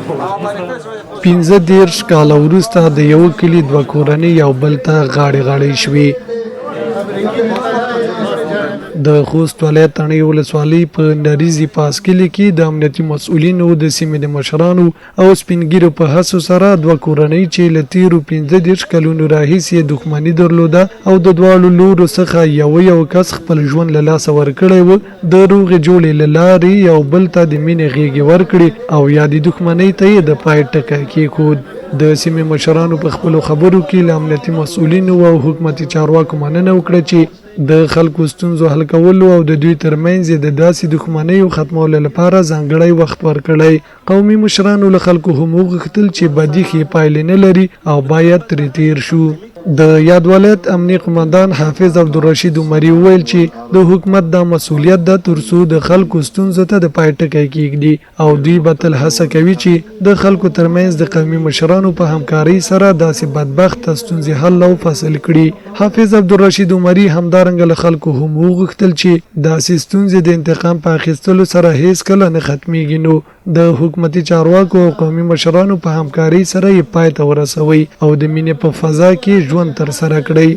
35 کاله وروسته د یوه کلي دوه کورنۍ یو بل ته غاړې غاړې شوې. د خوست ولایت تڼۍ ولسوالۍ په نریزي پاس کلي کې د امنیتي مسؤلینو، د سیمې د مشرانو او سپین ږیرو په هڅو سره دوه کورنۍ چې له تېرو 35 کلونو راهیسې یې دښمني درلوده او د دواړو لورو څخه یوه یو کس خپل ژوند له لاسه ورکړی و، د روغې جوړې له لارې یو بل ته د مینې غېږې ورکړې او یادې دښمنۍ ته یې د پای ټکی کېښود. د سیمې مشرانو په خپلو خبرو کې له امنیتي مسؤلینو او حکومتي چارواکو مننه وکړه چې د خلکو ستونزو حل کولو او د دوی ترمنځ یې د داسې دښمنیو ختمولو لپاره ځانګړی وخت ورکړی. قومي مشرانو له خلکو هم وغوښتل چې بدي ښې پایلې نه لري او باید ترې تېر شو. د یاد ولایت امنیې قوماندان حافظ عبدالرشید عمري وویل چې د حکومت دا مسوولیت ده تر څو د خلکو ستونزو ته د پای ټکی کېږدي او دوی به تل هڅه کوي چې د خلکو ترمنځ د قومي مشرانو په همکارۍ سره داسې بدبخته ستونزې حل او فصل کړي. حافظ عبدالرشید عمري همدارنګه له خلکو هم وغوښتل چې داسې ستونزې د انتقام په اخیستلو سره هېڅکله نه ختمېږي نو د حکومتي چارواکو او قومي مشرانو په همکارۍ سره یې پای ته ورسوئ او د مینې په فضا کې ژوند ترسره کړئ.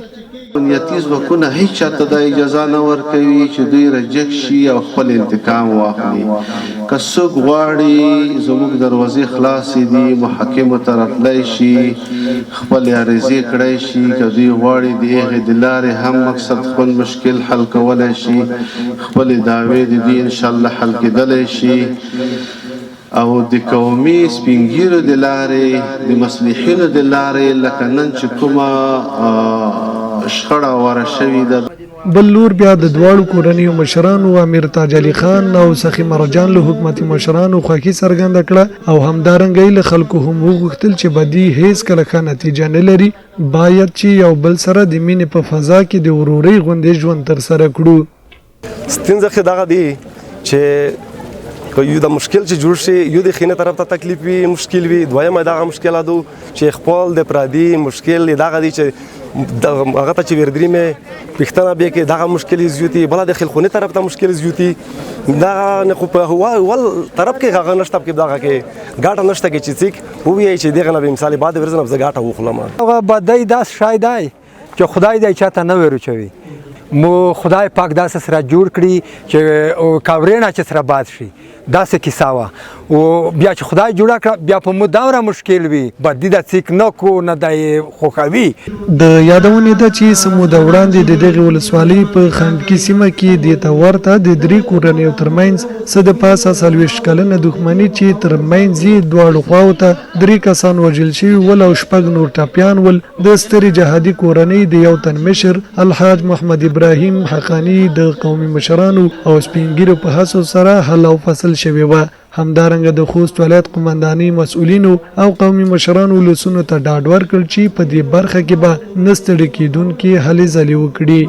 امنیتي ځواکونه هیچا ته دا اجازه نه ورکوي چې دوی رجک شي او خپل انتقام واخلي. که څوک غواړي زموږ دروازې خلاصې دي، محاکمو ته راتلای شي، خپلې عریضې کړای شي، که دوی غواړي د هغې د لارې هم مقصد خپل مشکل حل کولای شي، خپلې دعوې د دوی انشاالله حل کېدلای شي. او د قومي سپینږیرو د لارې، د مصلحینو د لارې لکه نن چې کومه شخړه وره شوې ده. بل لور بیا د دواړو کورنیو مشرانو امیر تاج علي خان او سخي مرجان له حکومتي مشرانو خوښي څرګنده کړه او همدارنګه یې له خلکو هم وغوښتل چې بدي هېڅکله ښه نتیجه نه لري، باید چې یو بل سره د مینې په فضا کې د ورورۍ غوندې ژوند ترسره کړو. ستونزه خو دغه دی چې که یو د مشکل چې جوړ شي، یو د خینه طرف ته تکلیف وي، مشکل وي، دویمه دغه مشکل ده چې خپل د پردي مشکل دغه دی چې هغه ته چې وردري مې پښتنه بیا کې دغه مشکل زیوتی، بل د خلخونی طرف ته مشکل زیوتی، دغه نه خو په ول طرف کې هغه نشته کې دغه کې ګاټه نشته کې چې څیک وویای چې دغه نه به مثال بعد ورځ نه زه ګاټه وخلم. هغه بدای داس شاید دی چې خدای دې چاته نه ورچوي، مو خدای پاک داسې سره جوړ کړي چې کاورېنه چې سره باد شي، داسې کیسه وه. او بیا چې خدای جوړه کړه بیا په مو دوره مشکل وي، بدی د څیک نه کو نه دی خوښوي. د یادونې ده چې څه موده وړاندې د دغې ولسوالۍ په خنډکي سیمه کې دې ته ورته د درې کورنیو ترمنځ څه د پاسه 40 کلنه دښمني چې ترمنځ یې دواړو خواو ته درې کسان وژل شوي ول او شپږ نور ټپیان ول، د سترې جهادي کورنۍ د یو تن مشر الحاج محمد ابراهیم حقاني د قومي مشرانو او سپینږیرو په هڅو سره حل او فصل شوې وه. همدارنګه د خوست ولایت قومندانۍ مسؤلینو او قومي مشرانو ولسونو ته ډاډ ورکړ چې په دې برخه کې به نه ستړي کېدونکې هلې ځلې وکړي.